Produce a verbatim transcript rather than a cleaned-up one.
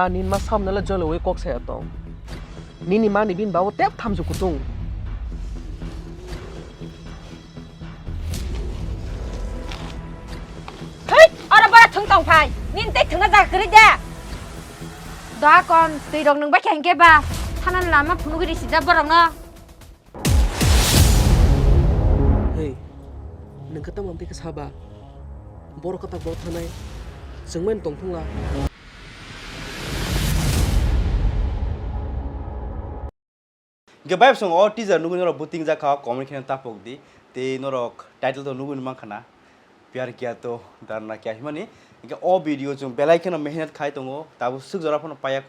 Ani ma samnala joloi kok saya tong. Nini mani bin bawo tep thamju kutung. Hei, oro bara thung tong phai. Nin tei thungna jaga kwrwi de. Da kon, twi rok nung bai khe hingke ba. Thanan lama phunugwi risi da borok no. Hei, nung kata mampi ke saba. Borok kata borok thanai. Sengmen tong thung la. Hingke bai bwskango o teaser nugwi norok bo tingjak kha, comment khe tapok di. Tei norok title to nugwi mankha na, Pyar Kiya To Darna Kya himani. Hingke o video chwng belai kheno mehnat khai tongo, tabuk swk jora phano paiya.